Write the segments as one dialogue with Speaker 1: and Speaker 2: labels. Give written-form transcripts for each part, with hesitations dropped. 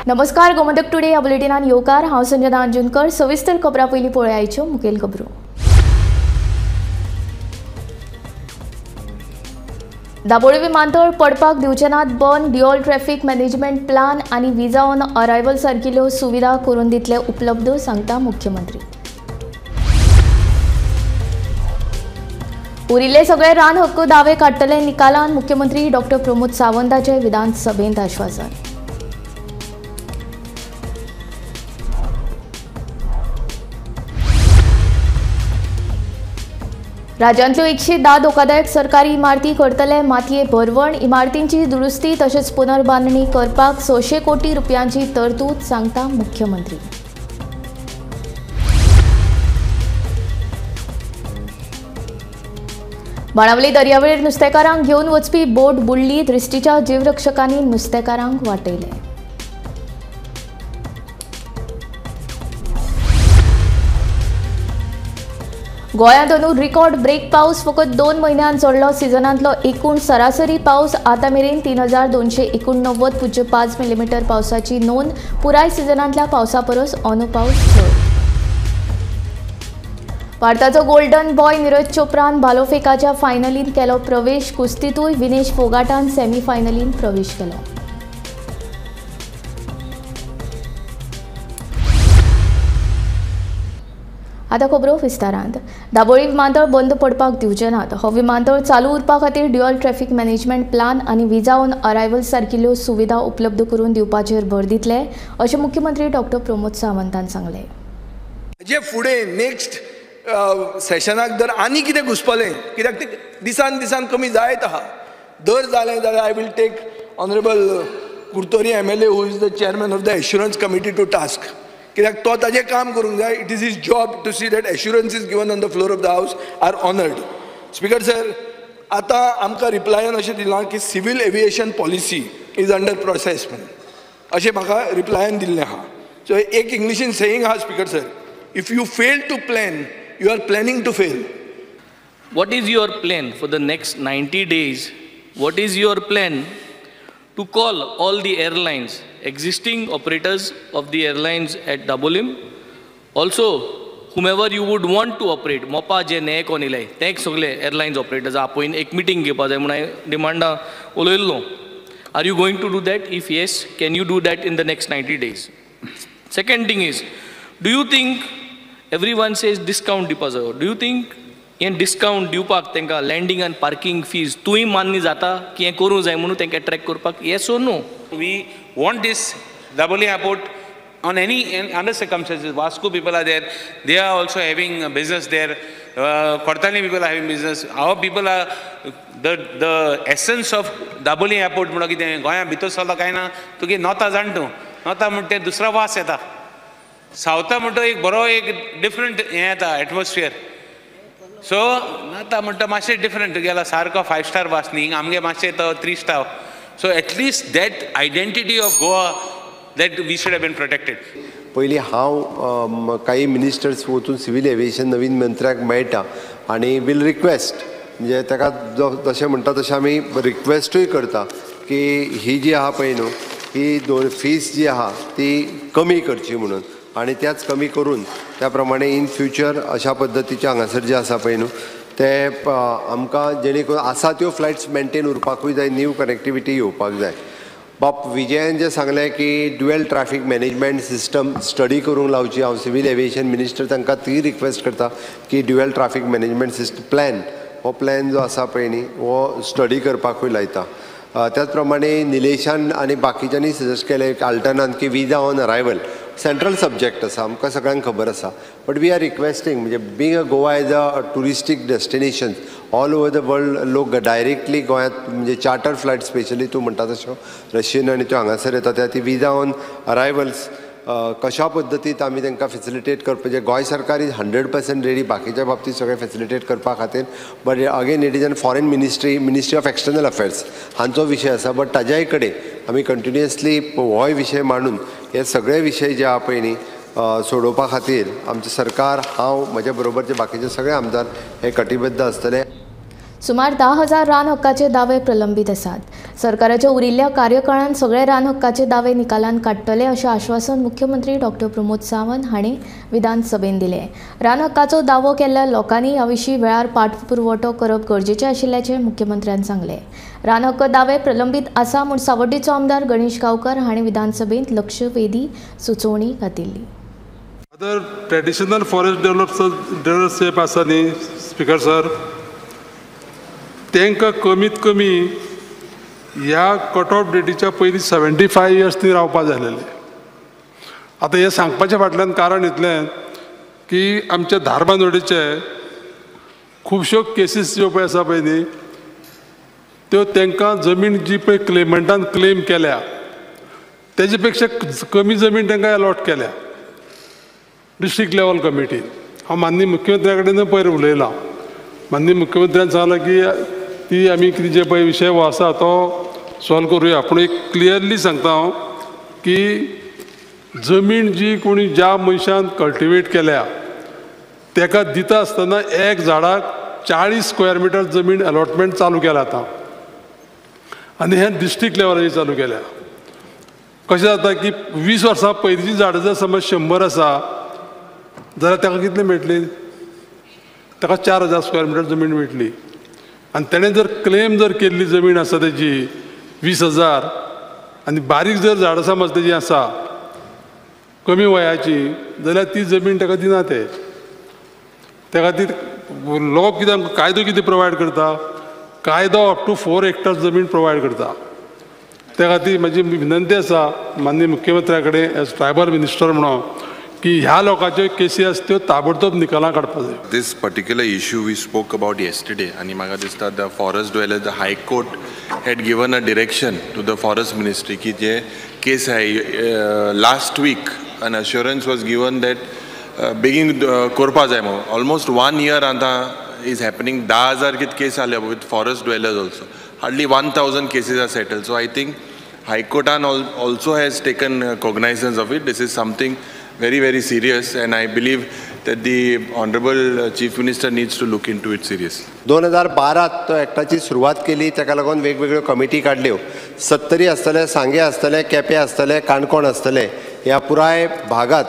Speaker 1: नमस्कार, गोमंतक टुडे ह्या बुलेटिनान येवकार. हांव संजना अंजुनकर. सविस्तर खबरां पयलीं पळयाच्यो मुखेल खबरो. दाबोळी विमानतळ पडपाक दिवचे नात बंद. ड्युअल ट्रॅफिक मॅनेजमेंट प्लान आनी विजा ऑन अरायवल सारकिल्ल्यो सुविधा करून दितले उपलब्ध, सांगता मुख्यमंत्री. उरिल्ले सगळे रान हक्क दावे काडटले निकालान, मुख्यमंत्री डॉक्टर प्रमोद सावंताचे विधानसभेंत आश्वासन. राज्यांतल्यो 110 धोकादायक सरकारी इमारती करतले मातये भरवण. इमारतींची दुरुस्ती तशेंच पुनर्बांदणी करपाक 600 कोटी रुपयांची तरतूद, सांगता मुख्यमंत्री. बाणावली दर्यावेळेर नुस्तेकारांक घेवन वचपी बोट बुडली. दृष्टीच्या जीवरक्षकांनी नुस्तेकारांक वाटयले. गोंयांत अंदू रिकॉर्ड ब्रेक पावस. फकत 2 म्हयन्यांत चडलो. सिजनांतलो एकूण सरासरी पावस आतां मेरेन 3289.5 मिलीमीटर पावसाची नोंद. पुराय सिजनांतल्या पावसा परस अंदू पावस चड. भारताचो गोल्डन बॉय नीरज चोप्रान भालोफेकाच्या फायनलींत केलो प्रवेश. कुस्तींतूय विनेश फोगाटान सेमीफायनलींत प्रवेश केलो. आतां खबरो विस्तारांत. दाबोळी विमानतळ बंद पडपाक दिवचे नात. हो विमानतळ चालू उरपा खातीर ड्युअल ट्रॅफिक मॅनेजमेंट प्लान आनी विजा ऑन अरायवल सारकिल्ल्यो सुविधा उपलब्ध करून दिवपाचेर भर दितले, अशें मुख्यमंत्री डॉक्टर प्रमोद सावंतान सांगलें.
Speaker 2: जे फुडें नेक्स्ट सेशनाक जर आनी कितें घुसपलें, कित्याक ते दिसान दिसान कमी जायत आहा, दर जालें जाल्यार I will take honourable Curtorim MLA who is the chairman of the assurance committee to task. कित्याक तो ताजें काम करूंक जाय. It is his job to see that assurance is given on the floor of the house are honoured. Speaker sir, आतां आमकां रिप्लायान अशें दिलां की civil aviation policy is under process म्हणून अशें म्हाका रिप्लायान दिल्लें आहा. सो एक इंग्लिशीन सेईंग आहा speaker sir, if you fail to plan, you are planning to fail.
Speaker 3: What is your plan for the next 90 days? What is your plan to call all the airlines, existing operators of the airlines at Dabolim, also whomever you would want to operate, Mopa जे ने कोण इले ते सगळे airlines operators आपोवन एक meeting घेवपा जाय म्हूण हांवें डिमांडा उलयल्लो. Are you going to do that? If yes, can you do that in the next 90 days? Second thing is, do you think everyone says discount दिवपा जायो, do you think हें discount दिवपाक तांकां लँडींग आनी पार्किंग फीज तूंय मान्य जाता की हें करूंक जाय म्हणून तांकां एट्रॅक्ट करपाक? Yes or no?
Speaker 4: We want this Dabolim airport on any under circumstances. Vasco people are there, they are also having business there. Cortalim people are having business. Our people are the essence of Dabolim airport म्हणून कितें गोंया भितर सरलो काय ना तुगे नोता जाण तूं, नोता म्हणटा तें दुसरो वास येता, सावथा म्हणटा एक बरो एक डिफरंट हें येता एटमॉस्फियर. सो आतां म्हणटा मातशें डिफरंट गेला सारको 5 स्टार वास न्ही, आमगे मातशें तो 3 star. So at least that identity of Goa that we should have been protected.
Speaker 5: पयलीं हांव काही मिनिस्टर्स वचून सिवील एविएशन नवीन मंत्र्याक मेळटा आनी वील रिक्वेस्ट, म्हणजे ताका जशें म्हणटा तशें आमी रिक्वेस्टूय करता की ही जी आहा पळय न्हू ही दोन फीस जी आहा ती कमी करची म्हणून, आनी त्याच कमी करून त्या प्रमाणे इन फ्युचर अशा पद्दतीचे हांगासर जे आसा पळय न्हू ते आमकां जेणे करून आसा त्यो फ्लायट्स मेनटेन उरपाकूय जाय, न्यू कनेक्टिविटी येवपाक जाय. बाब विजयान जें सांगलें की dual traffic management system study करूंक लावची, हांव सिवील एविएशन मिनिस्टर तांकां ती रिक्वेस्ट करता की dual traffic management system plan, हो प्लॅन जो आसा पळय न्ही हो स्टडी करपाकूय लायता. त्याच प्रमाणे निलेशान आनी बाकीच्यांनी सजेस्ट केलें आल्टनान की visa on arrival central subject आसा, आमकां सगळ्यांक खबर आसा, बट we are requesting, म्हणजे being a Goa as a touristic destination all over the world लोक डायरेक्टली गोंयांत म्हणजे चार्टर फ्लायट स्पेशली तूं म्हणटा तश्यो रशियन आनी त्यो हांगासर येता त्या ती विजा ऑन अरायवल्स कशा पद्दतीत आमी तांकां फेसिलिटेट करपाचें. म्हणजे गोंय सरकार is 100% ready बाकीच्या बाबतींत सगळें फेसिलिटेट करपा खातीर, but again it is an foreign ministry, ministry of external affairs हांचो विशय आसा, बट ताज्याय कडेन आमी कंटिन्युअसली होय विशय मांडून हे सगळे विशय जे आहा पळय न्ही सोडोवपा खातीर आमचें सरकार, हांव, म्हज्या बरोबरचे बाकीचे सगळे आमदार हे कटिबद्ध आसतले.
Speaker 1: सुमार 10,000 रान हक्काचे दावे प्रलंबीत आसात. सरकाराच्या उरिल्ल्या कार्यकाळांत सगळे रान हक्काचे दावे निकालांत काडटले अशें आश्वासन मुख्यमंत्री डॉक्टर प्रमोद सावंत हांणी विधानसभेन दिलें. रान हक्काचो दावो केल्ल्या लोकांनी ह्या विशीं वेळार पाठपुरवठो करप गरजेचें आशिल्ल्याचें मुख्यमंत्र्यान सांगलें. रान हक्क दावे प्रलंबीत आसा म्हूण सावड्डेचो आमदार गणेश गांवकर हांणी विधानसभेंत लक्षवेधी सुचोवणी घातिल्ली.
Speaker 6: अदर ट्रेडिशनल फॉरेस्ट डेव्हलप आसा न्ही स्पीकर सर, तांकां कमीत कमी ह्या कट ऑफ डेटीच्या पयलीं 75 इयर्स ती रावपा जाय आसलेले. आतां हें सांगपाच्या फाटल्यान कारण इतलें की आमच्या धारबांदोडेचे खुबश्यो केसीस ज्यो पळय आसा पळय न्ही त्यो तांकां जमीन जी पळय क्लेमंटान क्लेम केल्या तेजे पेक्षा कमी जमीन तांकां एलॉट केल्या डिस्ट्रिक्ट लेवल कमिटीन. हांव माननीय मुख्यमंत्र्या कडेन पयर उलयलां. माननीय मुख्यमंत्र्यान सांगलां की ती आमी कितें जे पळय विशय हो आसा तो सॉल्व करुया. पूण एक क्लियरली सांगता हांव की जमीन जी कोणी ज्या मनशान कल्टिवेट केल्या ताका दिता आसतना एक झाडाक 40 स्क्वेअर मिटर जमीन अलॉटमेंट चालू केला आतां आनी हें डिस्ट्रिक्ट लेवलाचेर चालू केल्या. कशें जाता की 20 वर्सां पयलींची झाडां जर समज 100 आसा जाल्यार ताका कितली मेळटली? ताका 4000 स्क्वेअर मिटर जमीन मेळटली. आनी तेणें जर क्लेम जर केल्ली जमीन आसा तेजी 20,000 आनी बारीक जर झाडां समज तेजी आसा कमी वयाची जाल्यार ती जमीन ताका दिना ते. त्या खातीर लॉ कितें कायदो कितें प्रोवायड करता? कायदो अप टू 4 हेक्टर जमीन प्रोवायड करता. त्या खातीर म्हजी विनंती आसा माननीय मुख्यमंत्र्या कडेन एज ट्रायबल मिनिस्टर म्हणून की ह्या लोकांच्यो केसी आसा त्यो ताबडतोब निकालां काडपाक जाय.
Speaker 7: This particular issue we spoke about yesterday आनी म्हाका दिसता the forest dwellers, the high court had given a direction to the forest ministry की जे केस आहाय last week an assurance was given that बेगीन करपा जाय म्हणून. ऑलमोस्ट 1 इयर आतां is happening. 10,000 कित केस जाल्या with forest dwellers also. Hardly 1,000 cases are settled. So I think हायकोर्टान also has taken cognizance of it. This is something very, very serious, and I believe that the Honorable Chief Minister needs to look into it seriously.
Speaker 5: 2012 तो एक्टाची सुरवात केली. ताका लागून वेगवेगळ्यो committee काडल्यो. सत्तरी आसतले, सांगे आसतले, केपें आसतले, काणकोण आसतले, ह्या पुराय भागात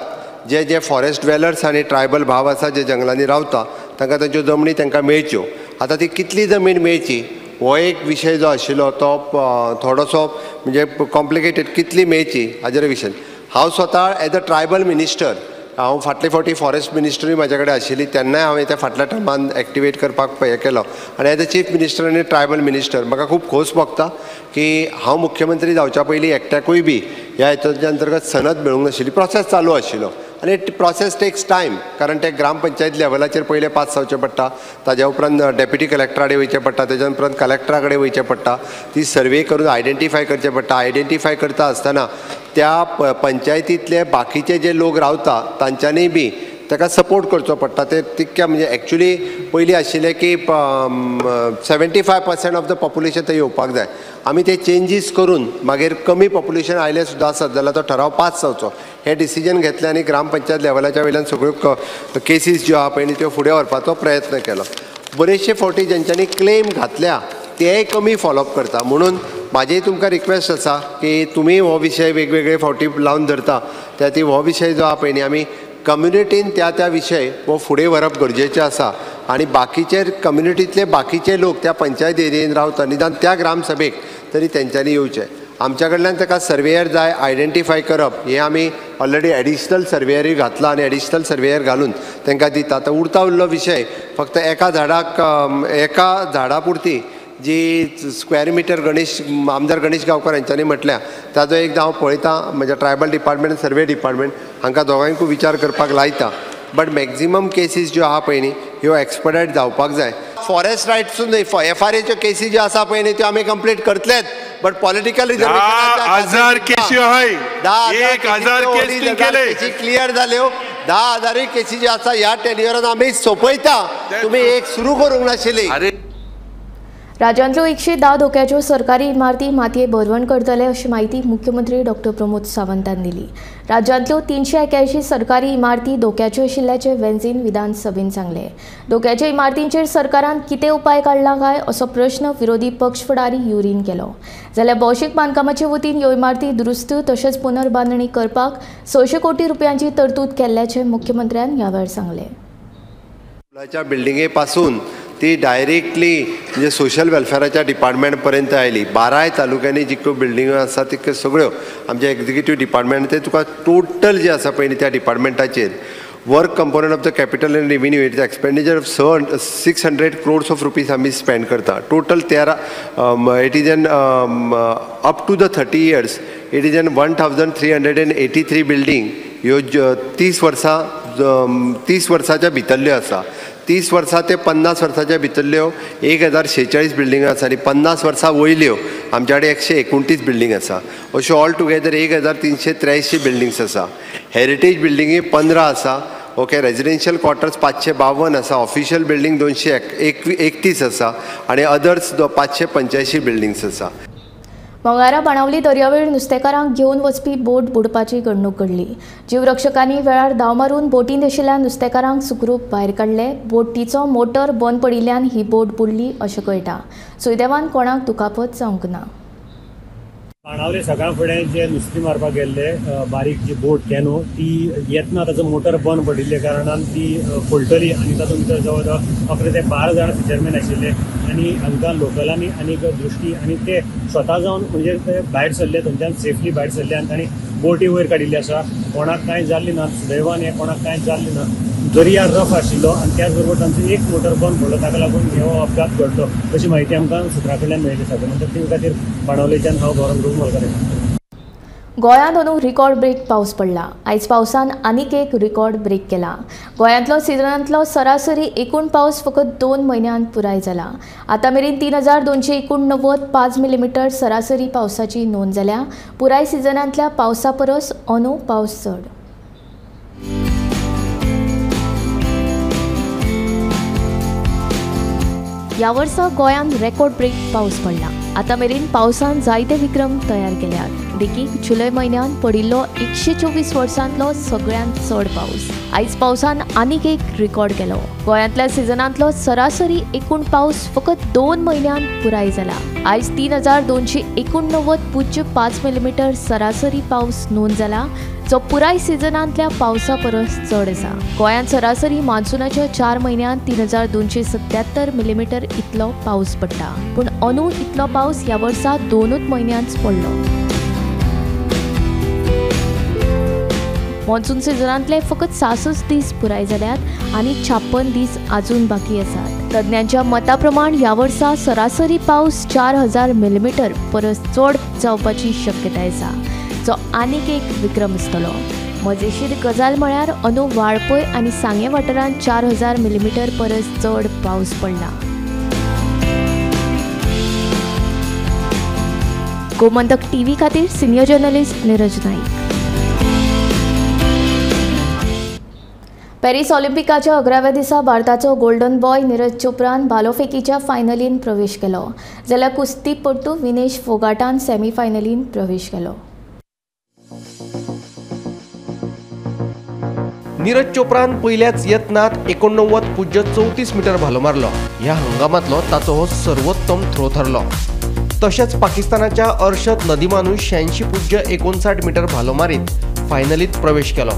Speaker 5: जे जे फॉरेस्ट ड्वेलर्स आनी ट्रायबल भाव आसा जे जंगलांनी रावता तांकां तांच्यो जमनी तांकां मेळच्यो. आतां ती कितली जमीन मेळची हो एक विशय जो आशिल्लो तो थोडोसो म्हणजे कॉम्प्लिकेटेड, कितली मेळची हाजेर विशय. हांव स्वता एज अ ट्रायबल मिनिस्टर, हांव फाटले फावटी फॉरेस्ट मिनिस्ट्री म्हाजे कडेन आशिल्ली तेन्नाय हांवें त्या फाटल्या टर्मान एक्टिवेट करपाक हें केलो. आनी एज अ चीफ मिनिस्टर आनी ट्रायबल मिनिस्टर म्हाका खूब खोस भोगता की हांव मुख्यमंत्री जावच्या पयलीं एकट्याकूय बी ह्या हेतूच्या अंतर्गत सनद मेळूंक नाशिल्ली. प्रोसेस चालू आशिल्लो आनी प्रोसेस टेक्स टायम, कारण ते ग्रामपंचायत लेवलाचेर पयलें पास जावचें पडटा, ताज्या उपरांत डेप्युटी कलेक्टरा कडेन वयचें पडटा, ताज्या उपरांत कलेक्टरा कडेन वयचें पडटा, ती सर्वे करून आयडेंटिफाय करचें पडटा. आयडेंटिफाय करता आसतना त्या पंचायतींतले बाकीचे जे लोक रावता तांच्यांनी बी ताका सपोर्ट करचो पडटा. ते तितक्या म्हणजे एक्चुली पयलीं आशिल्लें की 75% ऑफ the population थंय येवपाक जाय. आमी ते चेंजीस करून मागीर कमी पॉप्युलेशन आयलें सुद्दां आसत जाल्यार तो ठराव पास जावचो हें डिसिजन घेतलें आनी ग्रामपंचायत लेवलाच्या वयल्यान सगळ्यो केसीस ज्यो आहा पळय न्ही त्यो फुडें व्हरपाचो प्रयत्न केलो. बरेचशे फावटी जेंच्यांनी क्लेम घातल्या तेय कमी फॉलोअप करता. म्हणून म्हाजी तुमकां रिक्वेस्ट आसा की तुमी हो विशय वेगवेगळे फावटी लावन धरता, त्या खातीर हो विशय जो आहा पळय न्ही आमी कम्युनिटीन त्या त्या विशय हो फुडें व्हरप गरजेचें आसा. आनी बाकीचे कम्युनिटींतले बाकीचे लोक त्या पंचायत एरियेन रावता निदान त्या ग्रामसभेक तरी तेंच्यांनी येवचें. आमच्या कडल्यान ताका सर्वेयर जाय आयडेंटिफाय करप हें आमी ऑलरेडी एडिशनल सर्वेयरूय घातला आनी एडिशनल सर्वेयर घालून तांकां दिता. आतां उरता उरलो विशय फक्त एका झाडाक एका झाडा पुरती जी स्क्वेअर मिटर गणेश आमदार गणेश गांवकर हांच्यांनी म्हटल्या ताजो एकदां हांव पळयता. म्हज्या ट्रायबल डिपार्टमेंट सर्वे डिपार्टमेंट हांकां दोगांयकूय विचार करपाक लायता. बट मॅक्झिमम केसीस ज्यो आहा पळय न्ही ह्यो एक्सपडायट जावपाक जाय. फॉरेस्ट रायट्सूच न्हय, एफआरएच्यो केसी ज्यो आसा पळय न्ही त्यो आमी कंप्लीट करतलेच. बट पॉलिटिकल
Speaker 8: रिजर्वेशन केसी 10,000
Speaker 5: क्लियर जाल्यो, 10,000 केसी ज्यो आसा ह्या टेन्युअरान आमी सोंपयता. तुमी एक सुरू करूंक नाशिल्ली.
Speaker 1: राज्यांतल्यो 110 धोक्याच्यो सरकारी इमारती मातये भरवण करतले अशी म्हायती मुख्यमंत्री डॉक्टर प्रमोद सावंतान दिली. राज्यांतल्यो 381 सरकारी इमारती धोक्याच्यो आशिल्ल्याचें वेंझीन विधानसभेन सांगलें. धोक्याच्या इमारतींचेर सरकारान कितें उपाय काडला काय असो प्रश्न विरोधी पक्ष फुडारी युरीन केलो. जाल्यार भौशीक बांदकामाचे वतीन ह्यो इमारती दुरुस्त तशेंच पुनर्बांदणी करपाक 600 कोटी रुपयांची तरतूद केल्ल्याचें मुख्यमंत्र्यान ह्या वेळार सांगलें.
Speaker 5: बिल्डिंगे पासून ती डायरेक्टली म्हणजे सोशल वेलफेराच्या डिपार्टमेंट पर्यंत आयली. 12 तालुक्यांनी जितक्यो बिल्डिंगो आसा तितक्यो सगळ्यो आमच्या एक्झिक्युटीव डिपार्टमेंट ते तुका टोटल जे आसा पळय त्या डिपार्टमेंटाचेर work component of the capital and revenue it expenditure of 600 crores of rupees आमी स्पेंड करता. Total 13 it is an up to the 30 years it is an 1383 building ह्यो 30 वर्सां 30 वर्साच्या भितरल्यो आसा. 30 वर्सां ते 50 वर्साच्या भितरल्यो 1046 बिल्डिंग आसा आनी 50 वर्सां वयल्यो आमच्या कडेन 129 बिल्डिंग आसा. अश्यो ऑल टुगेदर 1383 बिल्डिंग्स आसा. हेरिटेज बिल्डिंगी 15 आसा. ओके, रेजिडेन्शियल क्वॉर्टर्स 552 आसा. ऑफिशियल बिल्डिंग 231 आसा आनी अदर्स 585 बिल्डिंग्स आसा.
Speaker 1: मंगळारा बाणावली दर्यावेळ नुस्तेकारांक घेवन वचपी बोट बुडपाची घडणूक घडली. जीवरक्षकांनी वेळार धांव मारून बोटींत आशिल्ल्या नुस्तेकारांक सुखरूप भायर काडले. बोटीचो मोटर बंद पडिल्ल्यान ही बोट बुडली अशें कळटा. सुदैवान कोणाक दुखापत जावंक ना.
Speaker 9: बाणावले सकाळ फुडें जे नुस्तें मारपाक गेल्ले बारीक जी बोट कॅनो ती येतना ताचो मोटर बंद पडिल्ल्या कारणान ती फुलटली आनी तातूंत भितर जवळ जवळ 11 ते 12 जाण फिशरमॅन आशिल्ले आनी हांकां लोकलांनी आनी दृश्टी आनी ते स्वता जावन म्हणजे ते भायर सरले, थंयच्यान सेफली भायर सरले आनी तांणी बोटी वयर काडिल्ली आसा. कोणाक कांय जाल्लें ना, सुदैवान हें कोणाक कांय जाल्लें ना. दर्या रफ आशिल्लो आनी त्याच बरोबर तांचो एक मोटर बंद पडलो, ताका लागून हो अपघात घडलो अशी म्हायती आमकां सुत्रा कडल्यान मेळ्ळी आसा. म्हणटकच ते खातीर बाणावलेच्यान हांव गौरव मोलकर.
Speaker 1: गोंयांत अंदू रिकॉर्ड ब्रेक पावस पडला. आयज पावसान आनीक एक रिकॉर्ड ब्रेक केला. गोंयांतलो सिजनांतलो सरासरी एकूण पावस फकत 2 म्हयन्यांत पुराय जाला. आतां मेरेन 3289.5 मिलीमिटर सरासरी पावसाची नोंद जाल्या. पुराय सिजनांतल्या पावसा परस अंदू पावस चड. ह्या वर्सा गोंयांत रेकॉर्ड ब्रेक पावस पडला. आतां मेरेन पावसान जायते विक्रम तयार केल्यात. देखीक जुलय म्हयन्यांत पडिल्लो 124 वर्सांतलो सगळ्यांत चड पावस. आयज पावसान आनीक एक रिकॉर्ड केलो. गोंयांतल्या सिजनांतलो सरासरी एकूण पावस फकत 2 म्हयन्यांत पुराय जाला. आयज 3289.5 मिलीमिटर सरासरी पावस नोंद जाला, जो पुराय सिजनांतल्या पावसा परस चड आसा. गोंयांत सरासरी मान्सूनाच्या 4 म्हयन्यांत 3277 मिलीमिटर इतलो पावस पडटा, पूण अंदू इतलो पावस ह्या वर्सा 2 म्हयन्यांत पडलो. मॉन्सून सिजनांतले फकत 66 दीस पुराय जाल्यात आनी 56 दीस अजून बाकी आसात. तज्ञांच्या मता प्रमाण ह्या वर्सा सरासरी पावस 4000 मिलीमिटर परस चड जावपाची शक्यताय आसा, जो आनीक एक विक्रम आसतलो. मजेशीर गजाल म्हळ्यार अंदू वाळपय आनी सांगें वाठारांत 4000 मिलीमिटर परस चड पावस पडला. गोमंतक टीव्ही खातीर senior journalist Neeraj Naik. Paris ऑलिम्पिकाच्या 11व्या दिसा भारताचो गोल्डन बॉय नीरज चोप्रान भालोफेकीच्या फायनलीन प्रवेश केलो, जाल्यार कुस्तीपटू विनेश फोगाटान सेमीफायनलीन प्रवेश केलो.
Speaker 10: नीरज चोप्रान पयल्याच यत्नात 89.34 मीटर भालो मारलो. ह्या हंगामांतलो ताचो हो सर्वोत्तम थ्रो थारलो. तशेंच पाकिस्तानाच्या अर्शद नदीमानूय 86.59 मीटर भालो मारीत फायनलीत प्रवेश केलो.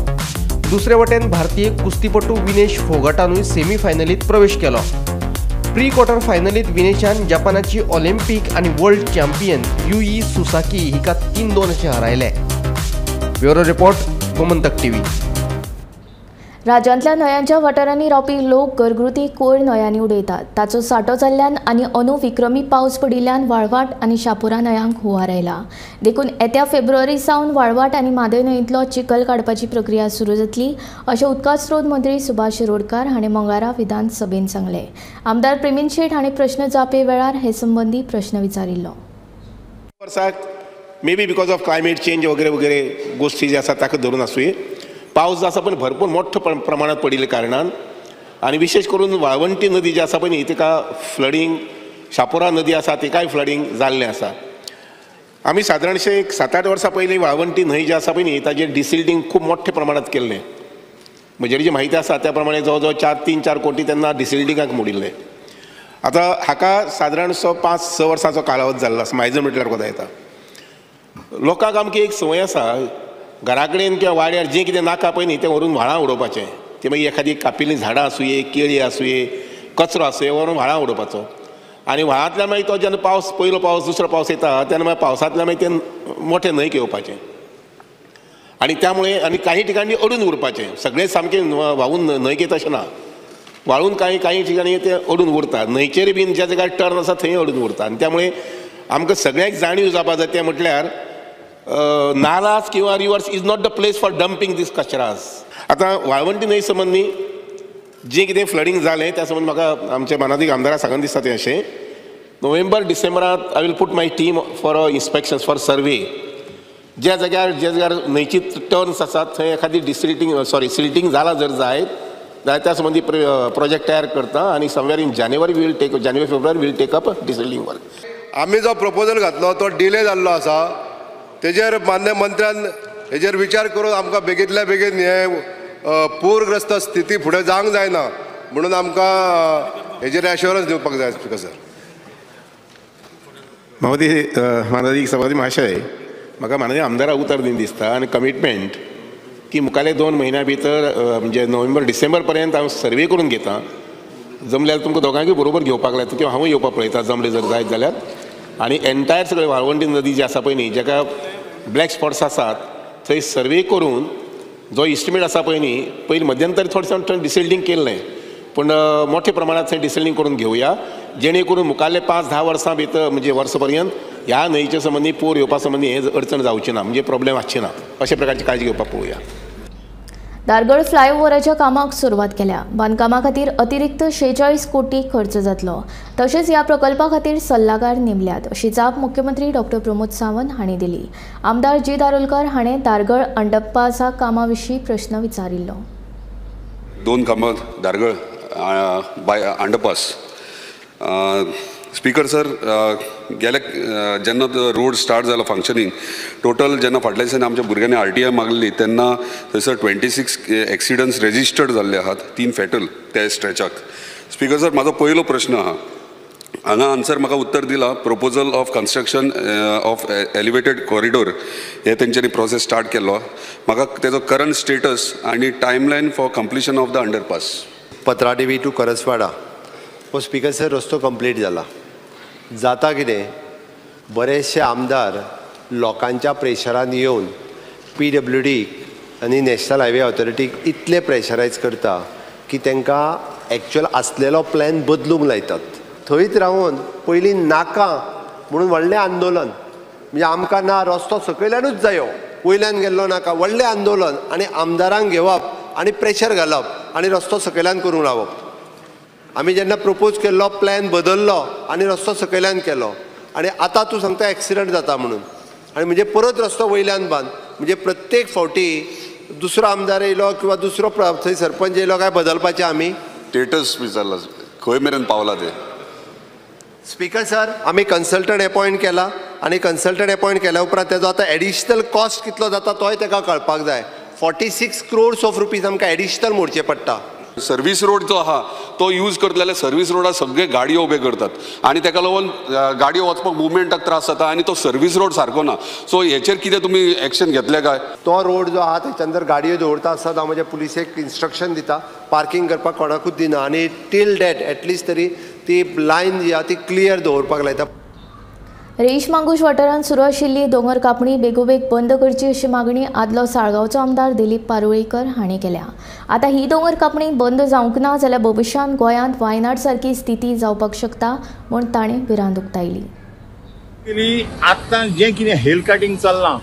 Speaker 10: दुसरे वटेन भारतीय कुस्तीपटू विनेश फोगाटानूय सेमीफायनलीत प्रवेश केलो. प्री क्वॉर्टर फायनलीत विनेशान जपानाची ऑलिम्पिक आनी वर्ल्ड चॅम्पियन युई सुसाकी हिका 3-2 अशें हरायलें. Bureau report, Gomantak TV.
Speaker 1: राज्यांतल्या न्हंयांच्या वाठारांनी रावपी लोक घरगुती कोयर न्हंयांनी उडयतात. ताचो सांठो जाल्ल्यान आनी अंदू विक्रमी पावस पडिल्ल्यान वाळवाट आनी शापोरा न्हंयांक हुंवार आयला. देखून येत्या फेब्रुवारी सावन वाळवाट आनी म्हादय न्हंयेंतलो चिखल काडपाची प्रक्रिया सुरू जातली अशें उदका स्रोत मंत्री सुभाष शिरोडकार हांणी मंगळारा विधानसभेंत सांगलें. आमदार प्रेमीन शेट हांणी प्रश्न जापे वेळार हे संबंदी प्रश्न विचारिल्लो.
Speaker 11: वर्साक may be because of climate change वगैरे वगैरे गोष्टी जे आसा ताका धरून आसुये, पावस जो आसा पण भरपूर मोठ्या प्रमाणात पडिल्ल्या कारणान आनी विशेष करून वाळवंटी नदी जी आसा पळय न्ही तिका फ्लडींग शापोरा नदी आसा तिकाय फ्लडींग जाल्लें आसा. आमी सादारणशें एक 7-8 वर्सां पयलीं वाळवंटी न्हंय जी आसा पळय न्ही ताजेर डिसिल्टींग खूब मोठ्या प्रमाणांत केल्लें. म्हजेर जी म्हायती आसा त्या प्रमाणे जवळ जवळ 3-4 कोटी तेन्ना डिसिल्टिंगाक मोडिल्ले. आतां हाका सादारणसो 5-6 वर्सांचो कालावध जाल्लो आसा. म्हायजो म्हटल्यार कोता येता. लोकांक आमची एक संवय आसा, घरा कडेन किंवा वाड्यार जें कितें नाका पळय न्ही तें व्हरून व्हाळां उडोवपाचें. तें मागीर एखादी कापिल्लीं झाडां आसुये, केळी आसुये, कचरो आसुये, व्हरून व्हाळां उडोवपाचो. आनी व्हाळांतल्यान मागीर तो जेन्ना पावस, पयलो पावस दुसरो पावस येता तेन्ना मागीर पावसांतल्यान मागीर तें मोठे न्हंयक येवपाचें आनी त्यामुळे आनी काही ठिकाणी अडून उरपाचें. सगळें सामकें व्हांवून न्हंयक येता अशें ना, व्हाळून कांय कांय ठिकाणी तें अडून उरता. न्हंयचेर बीन ज्या जाग्यार टर्न आसा थंय अडून उरता. आनी त्यामुळे आमकां सगळ्यांक जाणीव जावपा जाय तें म्हटल्यार नालास किंवा rivers is not the place for dumping these कचरास. आतां वाळवंटी न्हंय संबंदी जें कितें फ्लडींग जालें त्या संबंदी म्हाका आमच्या मानादीक आमदाराक सांगन दिसता तें अशें, नोव्हेंबर डिसेंबरांत I will put my team for inspections for survey. ज्या जाग्यार ज्या जाग्यार न्हंयची टर्न्स आसात थंय एखादी डिसिल्टींग सॉरी सिल्टींग जालां जर जायत जाल्यार त्या संबंदी प्रोजेक्ट तयार करता आनी somewhere in January will take, January February will take up desilting work.
Speaker 5: आमी जो प्रपोजल घातलो तो डिले जाल्लो आसा, तेजेर मान्य मंत्र्यान हेजेर विचार करून आमकां बेगींतल्या बेगीन हे पूरग्रस्त स्थिती फुडें जावंक जायना म्हणून आमकां हेजेर एश्योरन्स दिवपाक जाय. स्पीकर सर,
Speaker 11: महोदय, मानादीक सभापती महाशय, म्हाका माननीय आमदाराक उतर दिवन दिसता आनी कमिटमेंट की मुखाले 2 म्हयन्या भितर म्हणजे नोव्हेंबर डिसेंबर पर्यंत हांव सर्वे करून घेता. जमल्यार तुमकां दोगांकूय बरोबर घेवपाक लायता किंवा हांवूय येवपाक पळयता जमलें जर जायत जाल्यार. आनी एन्टायर सगळे वाळवंटी नदी जी आसा पळय न्ही, जाका ब्लॅक स्पॉट्स आसात थंय सर्वे करून जो इस्टिमेट आसा पळय न्ही, पयलीं मध्यंतरी थोडें थंय डिसिल्टींग केल्लें पूण मोठ्या प्रमाणांत थंय डिसिल्टींग करून घेवया, जेणे करून मुखाल्ले 5-10 वर्सां भितर म्हणजे वर्स पर्यंत ह्या न्हंयचे संबंदी पूर येवपा संबंदी हे अडचण जावची ना, म्हणजे प्रॉब्लेम आसची ना, अशा प्रकारची काळजी घेवपाक पळोवया.
Speaker 1: धारगळ फ्लायओव्हराच्या कामाक सुरवात केल्या. बांदकामा खातीर अतिरिक्त 46 कोटी खर्च जातलो. तशेंच ह्या प्रकल्पा खातीर सल्लागार नेमल्यात अशी जाप मुख्यमंत्री डॉक्टर प्रमोद सावंत हांणी दिली. आमदार जी दारोलकर हाणें धारगळ अंडरपासा कामा विशीं प्रश्न विचारिल्लो.
Speaker 12: 2 कामां धारगळ बाय अंडरपास. स्पीकर सर, गेले जेन्ना रोड स्टार्ट जालो फंक्शनींग टोटल जेन्ना फाटल्या दिसांनी आमच्या भुरग्यांनी RTI मागली तेन्ना थंयसर 26 एक्सिडंट्स रेजिस्टर्ड जाल्ले आहात, 3 फेटल त्या स्ट्रेचाक. स्पीकर सर, म्हाजो पयलो प्रश्न आहा, हांगा आन्सर म्हाका उत्तर दिला proposal of construction of elevated corridor हे तेंच्यांनी प्रोसेस स्टार्ट केल्लो, म्हाका तेजो करंट स्टेटस आनी timeline for completion of the underpass.
Speaker 5: Patradevi to Karaswada हो स्पीकर सर रस्तो कंप्लीट जाला. जाता कितें, बरेचशे आमदार लोकांच्या प्रेशरान येवन PWD आनी नॅशनल हायवे ऑथॉरिटीक इतले प्रेशरायज करता की तांकां एक्चुअल आसलेलो प्लॅन बदलूंक लायतात. थंयच रावन पयलीं नाका म्हणून व्हडलें आंदोलन, म्हणजे आमकां ना रस्तो सकयल्यानूच जायो, वयल्यान गेल्लो नाका, व्हडलें आंदोलन आनी आमदारांक घेवप आनी प्रेशर घालप आनी रस्तो सकयल्यान करूंक लावप. आमी जेन्ना प्रपोज केल्लो प्लॅन बदललो आनी रस्तो सकयल्यान केलो आनी आतां तूं सांगता एक्सिडंट जाता म्हणून, आनी म्हणजे परत रस्तो वयल्यान बांद. म्हणजे प्रत्येक फावटी दुसरो आमदार येयलो किंवा दुसरो थंय सरपंच येयलो काय बदलपाचें आमी
Speaker 12: स्टेटस विचारला खंय मेरेन पावला ते.
Speaker 5: स्पीकर सर, आमी कन्सल्टंट एपॉयंट केला आनी कन्सल्टंट एपॉयंट केल्या उपरांत तेजो आतां एडिशनल कॉस्ट कितलो जाता तोय तेका कळपाक जाय. 46 crores of rupees आमकां एडिशनल मोडचे पडटा.
Speaker 12: सर्वीस रोड जो आहा तो यूज करतले जाल्यार सर्वीस रोडार सगळे गाडयो उबे करतात आनी तेका लागून गाडयो वचपाक मुवमेंटाक त्रास जाता आनी तो सर्वीस रोड सारको ना. सो हेचेर कितें तुमी एक्शन घेतले काय?
Speaker 5: तो रोड जो आहा तेच्यान जर गाडयो दवरता आसत हांव म्हज्या पुलिसेक इन्स्ट्रक्शन दिता पार्किंग करपाक कोणाकूच दिना आनी टील that at least तरी ती लायन जी आहा ती क्लियर दवरपाक लायता.
Speaker 1: रेईश मांगूश वाठारांत सुरू आशिल्ली दोंगर कापणी बेगोबेग बंद करची अशी मागणी आदलो साळगांवचो आमदार दिलीप पारुळीकर हांणी केल्या. आतां ही दोंगर कापणी बंद जावंक ना जाल्यार भविश्यांत गोंयांत वायनाड सारकी स्थिती जावपाक शकता म्हूण ताणें भिरांत उक्तायली.
Speaker 13: आतां जें कितें हेल कटिंग चल्लां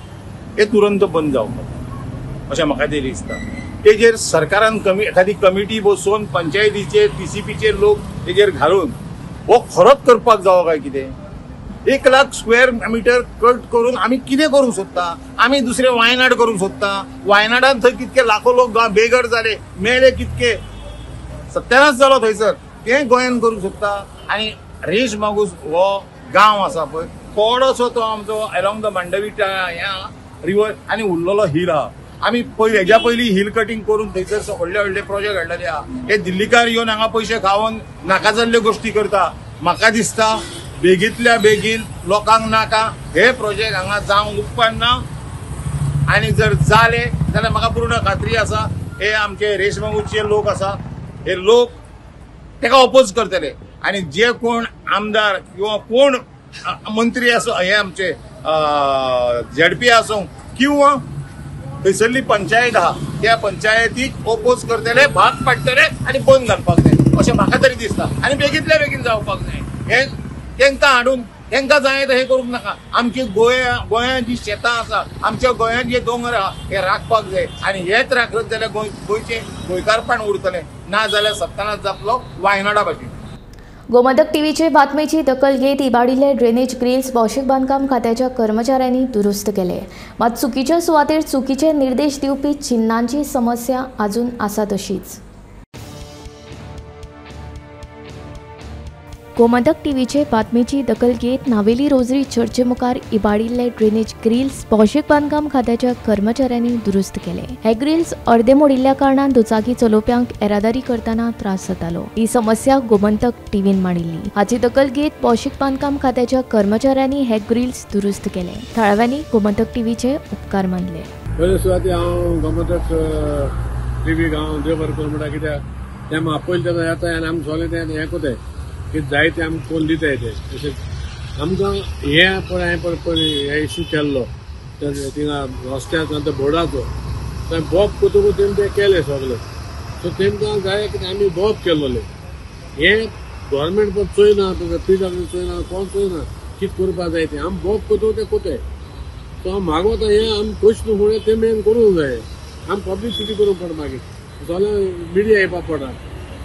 Speaker 13: हें तुरंत बंद जावपाक अशें म्हाका तरी दिसता. तेजेर सरकारान एखादी कमिटी बसोवन पंचायतीचे TCPचे लोक तेजेर घालून हो खरोच करपाक जावो काय कितें? 1 लाख स्क्वेअर मिटर कट करून आमी कितें करूंक सोदता? आमी दुसरे वायनाड करूंक सोदता. वायनाडान थंय कितके लाखो लोक बेघर जाले, मेले कितके, सत्यानाश जालो थंयसर, तें गोंयान करूंक सोदता. आनी रेश मागूस हो गांव आसा पळय थोडोसो तो आमचो एलॉंग the Mandovi ह्या रिवर आनी उरलेलो हिल आहा. आमी पयलीं हेज्या पयलीं हिल कटिंग करून थंयसर व्हडले व्हडले प्रोजेक्ट हाडलेले आहा. हे दिल्लीकार येवन हांगा पयशे खावन नाका जाल्ल्यो गोश्टी करता. म्हाका दिसता बेगींतल्या बेगीन लोकांक नाका हे प्रोजेक्ट हांगा जावंक उपकारना आनी जर जाले जाल्यार म्हाका पूर्ण खात्री आसा हे आमचे रेशमागूसचे लोक आसा हे लोक ताका ओपोज करतले आनी जे कोण आमदार किंवा कोण मंत्री आसूं हे आमचे झेडपी आसूं किंवा थंयसरली पंचायत आहा त्या पंचायतीक ओपोज करतले, भाग पाडटले आनी बंद घालपाक जाय अशें म्हाका तरी दिसता. आनी बेगींतल्या बेगीन जावपाक जाय. हे तांकां हाडून तांकां जाय हें करूंक नाका. आमची गोंयांत जी शेतां आसा, आमच्या गोंयांत जे दोंगर आहा हे राखपाक जाय आनी हेच राखत जाल्यार गोंयचें गोंयकारपण उरतलें, ना जाल्यार सत्तानाश जातलो वायनाडा भाशेन.
Speaker 1: गोमंतक टीव्हीचे बातमेची दखल घेत इबाडिल्ले ड्रेनेज ग्रिल्स भौशीक बांदकाम खात्याच्या कर्मचाऱ्यांनी दुरुस्त केले. मात चुकीच्या सुवातेर चुकीचे निर्देश दिवपी चिन्नांची समस्या अजून आसा तशीच. गोमंतक टीव्हीचे बातमेची दखल घेत नावेली रोजरी चर्चे मुखार इबाडिल्ले ड्रेनेज ग्रिल्स भौशीक बांदकाम खात्याच्या कर्मचाऱ्यांनी दुरुस्त केले. हे ग्रिल्स अर्दे मोडिल्ल्या कारणान दुचाकी चलोवप्यांक येरादारी करतना त्रास जातालो. ही समस्या गोमंतक टीव्हीन मांडिल्ली. हाची दखल घेत भौशीक बांदकाम खात्याच्या कर्मचाऱ्यांनी हे ग्रिल्स दुरुस्त केले. थळाव्यांनी गोमंतक टीव्हीचे उपकार मानले.
Speaker 14: पयले सुवाती हांव गोमंतक टीव्ही हांव देव बरें करूं म्हणटा, कित्याक तें आपयलें तेन्ना येता आनी आमी सगळें तें हें कोताय की जाय ते आमकां करून दिताय ते. तशेंच आमकां हें पळय हांवें पळय पळय हे इशू केल्लो थिंगा रस्त्याचो आनी बोर्डाचो थंय बोब कोतकूच तेमी ते केले सगळे. सो तेमकां जाय की आमी बोब केल्लोले हें गव्हर्मेंट पण चोयना, पी डब्ल्यू चोयना, कोण चोयना कितें करपाक जाय तें आमी बोब कोतकूच ते कोताय. सो हांव मागोता हें आमी प्रश्न फुडें ते मेरेन करूंक जाय. आमी पब्लिसिटी करूंक पडटा, मागीर जाल्यार मिडिया येवपाक पडटा.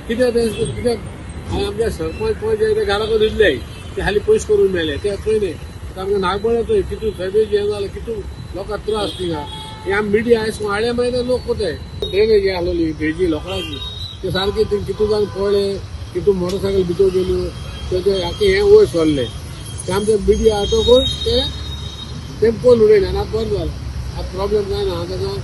Speaker 14: कित्याक तें कित्याक आमच्या सरपंच पळय जे ते घराक दिल्ले ते हालीं पयस करून मेले ते चोय न्ही. आमकां नागबळा चोय कितू सर्वेज हें जालें, कितू लोकांक त्रास थिंगा. हे आमी मिडिया आयज हाडले मागीर लोक कोताय. ड्रेनेज आसलोली भेजी लोकडाची ते सारकी ती कितू जावन पळ्ळे, कितू मोटरसायकल भितर गेल्यो, तेजे आख्खें हें वयर सरलें. ते आमचे मिडिया हाडटकूच ते तें पळोवन उडयलें आनी आतां बरें जालें. आतां प्रॉब्लेम जायना. आतां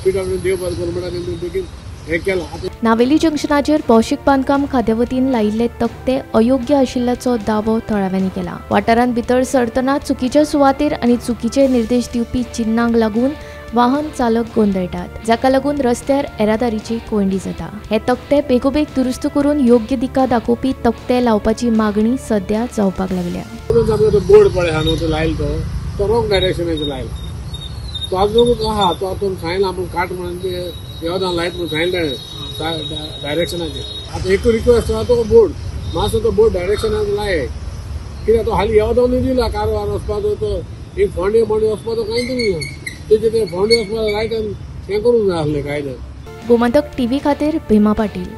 Speaker 14: पी डब्ल्यू देव बरें करूं म्हणटा तें बेगीन हें केलां.
Speaker 1: नावेली जंक्शनाचेर भौशीक बांदकाम खात्या वतीन लायिल्ले तकटे अयोग्य आशिल्ल्याचो दावो थळाव्यांनी केला. वाठारांत भितर सरतना चुकीच्या सुवातेर आनी चुकीचे निर्देश दिवपी चिन्नांक लागून वाहन चालक गोंदळटात, जाका लागून रस्त्यार येरादारीची कोंयडी जाता. हे तकटे बेगोबेग दुरुस्त करून योग्य दिका दाखोवपी तकटे लावपाची मागणी सध्या जावपाक लागल्या.
Speaker 14: बोर्ड पळय आहा न्हू तो लायलो तो रॉंग डायरेक्शनाचेर लायला. तो आजून आहा तो आतां सांगला आपूण काट म्हणून देवदान लायत म्हणून सांगलें डायरेक्शनाचेर. आतां एक रिक्वेस्ट आहा तो बोर्ड मातसो तो बोर्ड डायरेक्शनाचेर लाय, कित्याक तो हालीं येवदानूय दिला कारवार वचपाचो, तो एक फोंडे बोंडे वचपाचो कांय दिवंक ना. तेजे ते फोंडे वचपाचो लायट हें करूंक जाय आसलें कायद्यान.
Speaker 1: गोमंतक टीव्ही खातीर भीमा पाटील.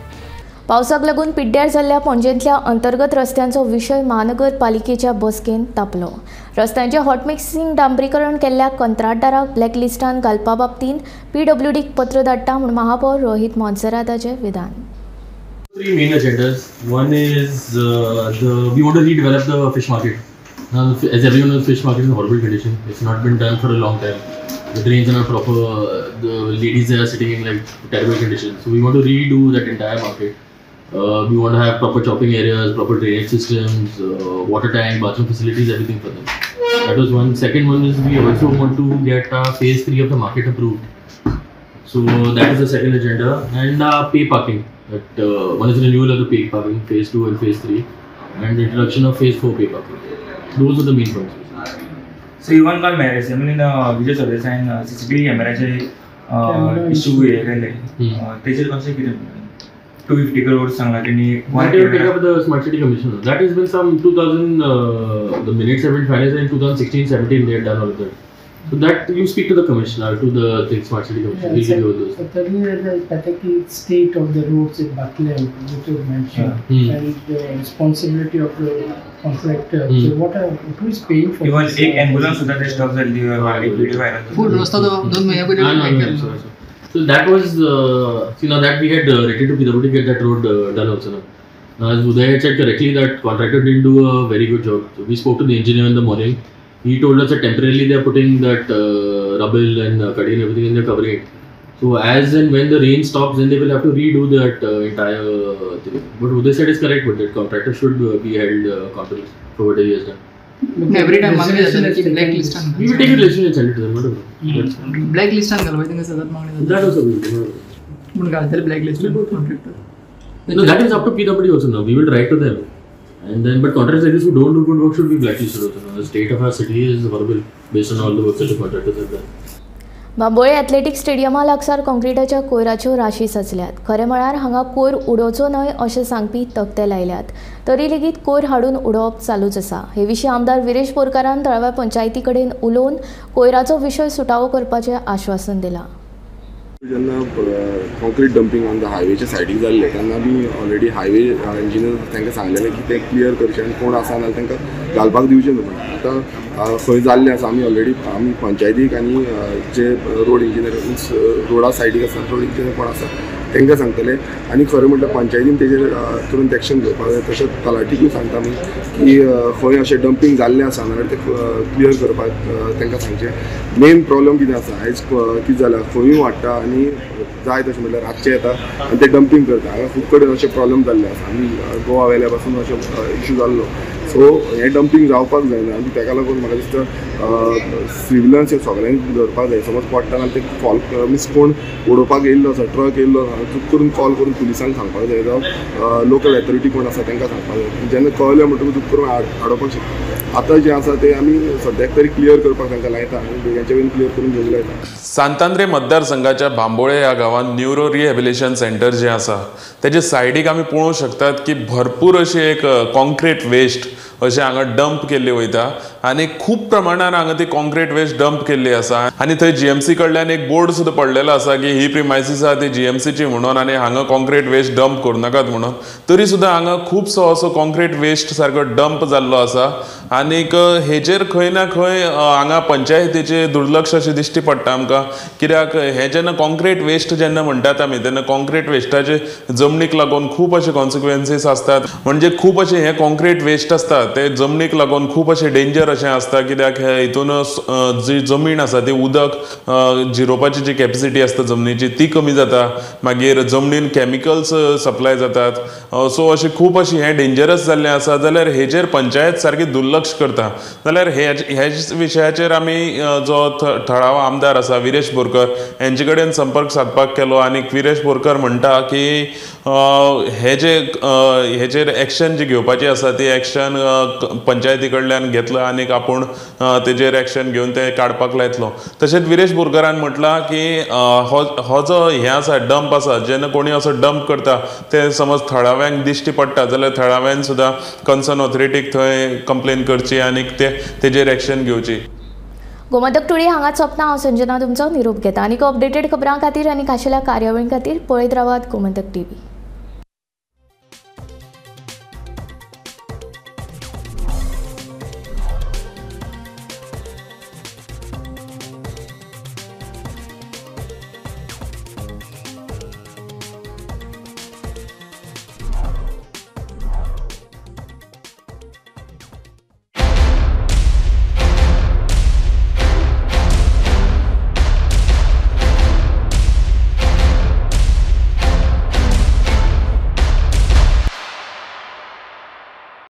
Speaker 1: पावसाक लागून पिड्ड्यार जाल्ल्या पणजेंतल्या अंतर्गत रस्त्यांचो विशय महानगरपालिकेच्या बसकेंत तापलो. रस्त्यांचें हॉटमिक्सिंग डांबरीकरण केल्ल्या कंत्राटदाराक ब्लॅकलिस्टान घालपा बाबतींत पीडब्ल्यूडीक पत्र धाडटा म्हूण महापौर रोहित मोन्सेराताचें विधान.
Speaker 15: Three main agendas. One is we want to redevelop the fish market. Now, as everyone knows, fish market is in horrible condition. It's not been done for a long time. The drains are not proper. The ladies there are sitting in like terrible conditions. So we want to redo that entire market. We want to have proper chopping areas, proper drainage systems, water tank, bathroom facilities, everything for them. That was one. Second one is we also want to get phase 3 of the market approved. So that is the second agenda. And pay parking. That one is renewal of the pay parking, phase 2 and phase 3, and the introduction of phase 4 pay parking. Those are the main points.
Speaker 16: So even call marriage, I mean, Vijay Sardesai and CCTV camera issue केले तेजेर कशें कितें 250 crores सांगला तेणी.
Speaker 15: That will take up the Smart City Commission. That has been some 2000, the minutes have been finalized in 2016-17, they had done all of that. So that you speak to the commissioner, to the Smart City Commission. He'll give you all those.
Speaker 17: But thirdly, the pathetic state of the roads in Bethlehem, which you mentioned, and the responsibility of the contractor. So what are, who is paying for
Speaker 16: even
Speaker 17: this?
Speaker 16: एक ambulance सुद्धा ते stop जाल्ली video viral.
Speaker 18: Full रस्ता दोन महिन्या पयलीं.
Speaker 15: So that was, see now that we had written to PWD to get that road done also now. Now, as Uday had said correctly, that contractor didn't do a very good job. So we spoke to the engineer in the morning. He told us that temporarily they are putting that rubble and kadi and everything, and they are covering it. So as and when the rain stops, then they will have to redo that entire thing. But Uday said is correct, but that contractor should be held accountable for whatever he has done.
Speaker 18: Every time black list.
Speaker 15: We will take a resolution and send it to them. Not
Speaker 18: black list and galvai.
Speaker 15: That also we will.
Speaker 18: Black list contractor.
Speaker 15: No, that is up to PWD also now. We will write to them. And then, but contractors like this who don't do good work should be blacklisted also now. The state of our city is horrible based on all the work that the contractors have done.
Speaker 1: Bambolim athletic स्टेडियमा लागसार कॉन्क्रिटाच्या कोयराच्यो राशी सजल्यात. खरें म्हळ्यार हांगा कोयर उडोवचो न्हय अशें सांगपी तकटे लायल्यात, तरी लेगीत कोयर हाडून उडोवप चालूच आसा. हे विशीं आमदार विरेश बोरकारान थळाव्या पंचायती कडेन उलोवन कोयराचो विशय सुटावो करपाचें आश्वासन दिलां.
Speaker 19: जेन्ना कॉन्क्रीट डंपींग ऑन the हायवेच्या सायडीक जाल्लें तेन्ना आमी ऑलरेडी हायवे इंजिनियर तांकां सांगलेलें की तें क्लियर करचें आनी कोण आसा जाल्यार तांकां घालपाक दिवचें न्हू. पण आतां खंय जाल्लें आसा आमी ऑलरेडी आमी पंचायतीक आनी जे रोड इंजिनियर मिन्स रोडा सायडीक आसा रोड इंजिनियर कोण आसा तांकां सांगतले. आनी खरें म्हटल्यार पंचायतीन तेजेर तुरंत एक्शन घेवपाक जाय. तशेंच तलाठीकूय सांगता आमी की खंय अशें डंपींग जाल्लें आसा जाल्यार तें क्लियर करपाक तांकां सांगचें. मेन प्रॉब्लम कितें आसा आयज कितें जालां खंयूय वाडटा आनी जाय तशें म्हटल्यार रातचें येता आनी ते डंपींग करता. हांगा खूब कडेन अशें प्रॉब्लम जाल्ले आसा आनी गोवा वेल्या पासून अशें इशू जाल्लो. सो हें डंपींग जावपाक जायना आनी ताका लागून म्हाका दिसता सिविलन्स हे सगळ्यांनी धरपाक जाय. समज पडटा जाल्यार ते कॉल मिन्स कोण उडोवपाक येयल्लो आसा ट्रक येयल्लो आसा चूक करून कॉल करून पुलिसांक सांगपाक जाय जावं लोकल ऑथॉरिटी कोण आसा तांकां सांगपाक जाय. जेन्ना कळ्ळें म्हणटकूच चूक करून आडोवपाक शकता. आतां जें आसा तें आमी सद्याक तरी क्लियर करपाक तांकां लायता आनी बेगीनच्या बेगीन क्लियर करून घेवंक लायता.
Speaker 20: सांतांद्रे मतदारसंघाच्या बांबोळे ह्या गांवांत न्युरो रिहेबिलिटेशन सेंटर जें आसा तेजे सायडीक आमी पळोवंक शकतात की भरपूर अशी एक कॉन्क्रीट वेस्ट अशें हांगा डंप केल्ली वयता आनी खूब प्रमाणान हांगा ती कॉन्क्रीट वेस्ट डंप केल्ली आसा. आनी थंय जीएमसी कडल्यान एक बोर्ड सुद्दां पडलेलो आसा की ही प्रिमायसीस आसा ती जीएमसीची म्हणून आनी हांगा कॉन्क्रीट वेस्ट डंप करूं नाकात म्हणून. तरी सुद्दां हांगा खुबसो असो कॉन्क्रीट वेस्ट सारको डंप जाल्लो आसा आनीक हेजेर खंय ना खंय हांगा पंचायतीचें दुर्लक्ष अशें दिश्टी पडटा आमकां. कित्याक हें जेन्ना कॉन्क्रीट वेस्ट जेन्ना म्हणटात आमी तेन्ना कॉन्क्रीट वेस्टाचे जमनीक लागून खूब अशे कॉन्सिक्वेन्सीस आसतात. म्हणजे खूब अशे हे कॉन्क्रीट वेस्ट आसता ते जमनीक लागून खूब अशें डेंजर अशें आसता. कित्याक हितून जी जमीन आसा ती उदक जिरोवपाची जी कॅपेसिटी आसता जमनीची ती कमी जाता, मागीर जमनीन कॅमिकल्स सप्लाय जातात. सो अशें खूब अशें हें डेंजरस जाल्लें आसा. जाल्यार हेजेर पंचायत सारकी दुर्लक्ष करता. जाल्यार हे विशयाचेर आमी जो थळावो आमदार आसा विरेश बोरकर हेंचे कडेन संपर्क सादपाक केलो आनी विरेश बोरकर म्हणटा की हे जे हेजेर एक्शन जी घेवपाची आसा ती एक्शन पंचायती कडल्यान घेतला आनी आपूण तेजेर एक्शन घेवन ते काडपाक लायतलो. तशेंच विरेश बोरकरान म्हटलां की हो जो हें आसा डंप आसा जेन्ना कोणी असो डंप करता ते समज थळाव्यांक दिश्टी पडटा जाल्यार थळाव्यान सुद्दां कन्सर्न ऑथॉरिटीक थंय कंप्लेन करची आनी ते तेजेर एक्शन घेवची.
Speaker 1: गोमंतक टुडे हांगाच सोंपता. हांव संजना तुमचो निरोप घेता. आनीक अपडेटेड खबरां खातीर आनी खाशेल्या कार्यावळीं खातीर पळयत रावात गोमंतक टीव्ही.